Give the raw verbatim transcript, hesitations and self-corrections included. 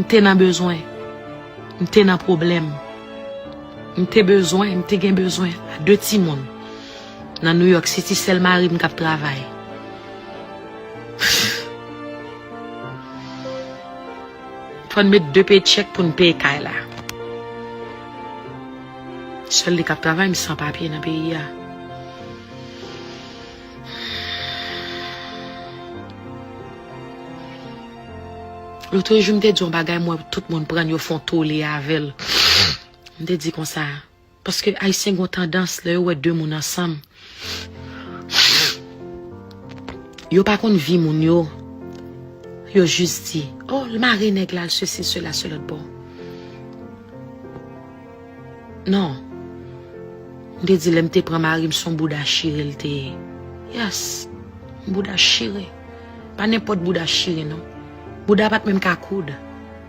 M te nan bezwen. M te nan pwoblèm. M te bezwen, m te gen bezwen a de timoun. Nan New York City, sèl mari m k ap travay. Fò n met de pechèk pou n peye kay la. Sèl li k ap travay, m san papye nan peyi a. Lotrejou, m te di yon bagay, m wè tout moun pran l, yo fè yon tole avè l. M te di konsa, paske Ayisyen gen yon tandans, lè yo wè de moun ansanm, yo pa konn vi moun yo. Yo jis di, oh, l mare nèg la, l sesi, sela, se lòt bò. Non. M te di, lè m te pran mari m, se yon bouda chire l te ye. Yes. Yon bouda chire. Pa nenpòt bouda chire, non. Bouda pa t menm ka koud.